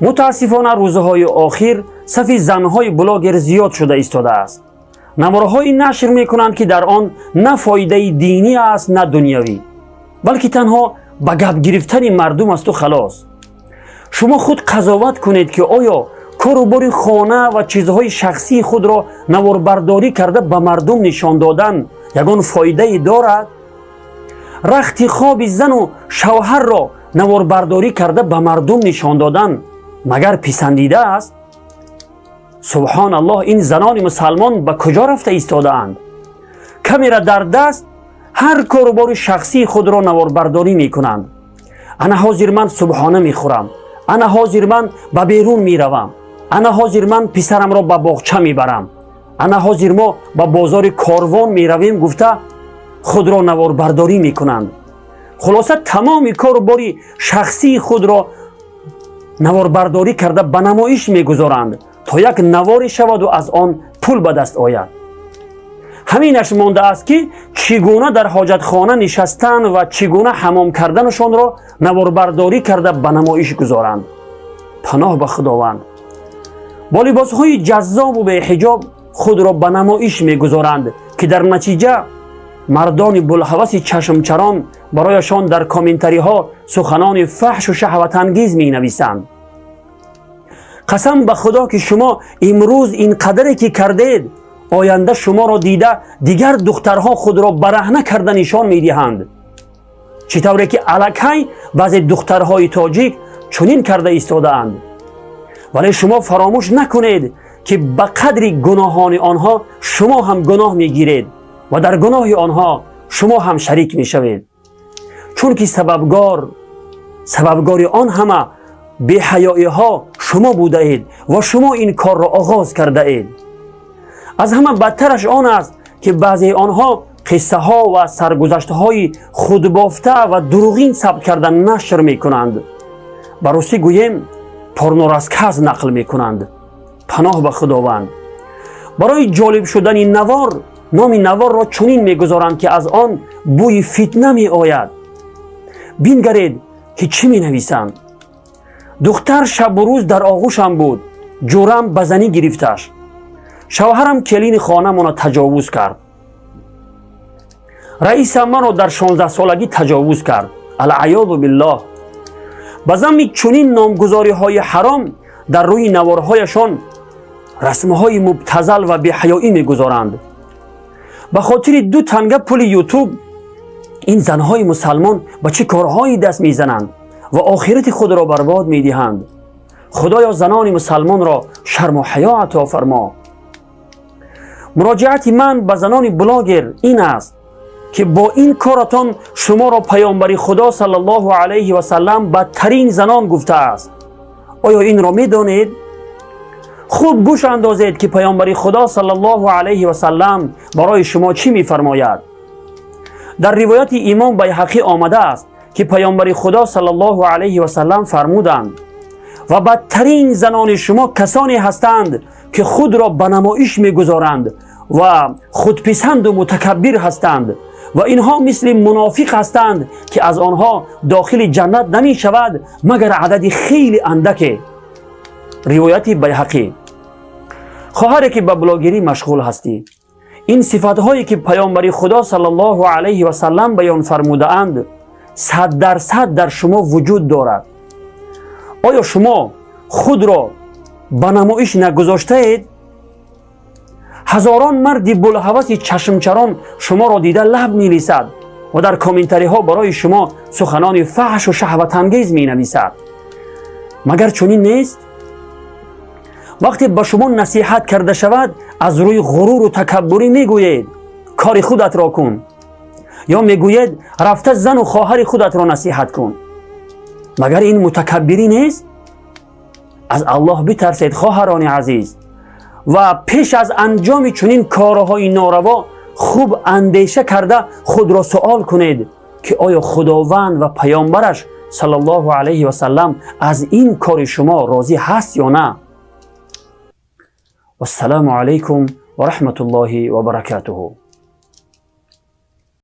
Мутаассифона, рӯзҳои охир сафи занҳои блогер зиёд шуда истодааст. Наворҳои нашр мекунанд, ки дар он на фоидаи динӣ аст, на дунявӣ, балки танҳо ба гап гирифтани мардум асту халос. Шумо худ қазоват кунед, ки оё кору бори хона ва чизҳои шахсии худро наворбардорӣ карда ба мардум нишон додан ягон фоидае дорад? Рахти хоби зану шавҳарро наворбардорӣ карда ба мардум нишон додан магар писандида аст? Субҳоналлоҳ, ин занони мусалмон ба куҷо рафта истодаанд? Камера дар даст ҳар корубори шахсии худро наворбардорӣ мекунанд. Ана ҳозир ман субҳона мехӯрам, ана ҳозир ман ба берун меравам, ана ҳозир ман писарамро ба боғча мебарам, ана ҳозир мо ба бозори Корвон меравем гуфта худро наворбардорӣ мекунанд. Хулоса, тамоми кору бори шахсии худро наворбардорӣ карда ба намоиш мегузоранд, то як наворе шаваду аз он пул ба даст ояд. Ҳаминаш мондааст, ки чӣ гуна дар ҳоҷатхона нишастан ва чӣ гуна ҳамом карданашонро наворбардорӣ карда ба намоиш гузоранд. Паноҳ ба Худованд! Бо либосҳои ҷаззобу беҳиҷоб худро ба намоиш мегузоранд, ки дар натиҷа мардони булҳаваси чашмчарон барояшон дар комментариҳо суханони фаҳшу шаҳватангез менависанд. Қасам ба Худо, ки шумо имрӯз ин қадаре ки кардед, оянда шуморо дида дигар духтарҳо худро бараҳна карда нишон медиҳанд, чӣ тавре ки аллакай баъзе духтарҳои тоҷик чунин карда истодаанд. Вале шумо фаромӯш накунед, ки ба қадри гуноҳони онҳо шумо ҳам гуноҳ мегиред ва дар гуноҳи онҳо шумо ҳам шарик мешавед, чунки сабабгори он ҳама беҳаёиҳо шумо будаед ва шумо ин корро оғоз кардаед. Аз ҳама бадтараш он аст, ки баъзеи онҳо қиссаҳо ва саргузаштҳои худбофта ва дурӯғин сабт карда нашр мекунанд. Ба русӣ гӯем, порнорасказ нақл мекунанд. Паноҳ ба Худованд! Барои ҷолиб шудани навор номи наворро чунин мегузоранд, ки аз он бӯи фитна меояд. Бингаред, ки чӣ менависанд: «Духтар шабу рӯз дар оғӯшам буд, ҷӯрам ба занӣ гирифташ, шавҳарам келини хонамонро таҷовуз кард, раисам маро дар 16-солагӣ таҷовуз кард, алъаёзу биллоҳ». Ба замми чунин номгузориҳои ҳаром дар рӯи наворҳояшон расмҳои мубтазал ва беҳаёӣ мегузоранд. Ба хотири ду танга пули Ютуб ин занҳои мусалмон ба чӣ корҳое даст мезананд ва охирати худро барбод медиҳанд. Худоё, занони мусалмонро шарму ҳаё ато фармо. Муроҷиати ман ба занони блогер ин аст, ки бо ин коратон шуморо Паёмбари Худо саллаллоҳу алайҳи васаллам бадтарин занон гуфтааст. Оё инро медонед? Хуб гӯш андозед, ки Паёмбари Худо саллаллоҳу алайҳи васаллам барои шумо чӣ мефармояд. Дар ривояти имом Байҳақӣ омадааст, ки Паёмбари Худо саллаллоҳу алайҳи васаллам фармуданд: «Ва бадтарин занони шумо касоне ҳастанд, ки худро ба намоиш мегузоранд ва худписанду мутакаббир ҳастанд, ва инҳо мисли мунофиқ ҳастанд, ки аз онҳо дохили ҷаннат намешавад, магар адади хеле андаке». Ривояти Байҳақӣ. Хоҳаре, ки ба блогерӣ машғул ҳастӣ, ин сифатҳое, ки Паёмбари Худо саллаллоҳу алайҳи васаллам баён фармудаанд, 100% дар шумо вуҷуд дорад. Оё шумо худро ба намоиш нагузоштаед? Ҳазорон марди булҳаваси чашмчарон шуморо дида лаб мелисад ва дар комментариҳо барои шумо суханони фаҳшу шаҳватангез менависад. Магар чунин нест? Вақте ба шумо насиҳат карда шавад, аз рӯи ғуруру такаббурӣ мегӯед: «Кори худатро кун», ё мегӯед: «Рафта зану хоҳари худатро насиҳат кун». Магар ин мутакаббирӣ нест? Аз Аллоҳ битарсед, хоҳарони азиз, ва пеш аз анҷоми чунин корҳои нораво хуб андеша карда худро суол кунед, ки оё Худованд ва Паёмбараш саллаллоҳу алайҳи васаллам аз ин кори шумо розӣ ҳаст ё на. Вассалому алайкум ва раҳматуллоҳи ва баракатуҳу.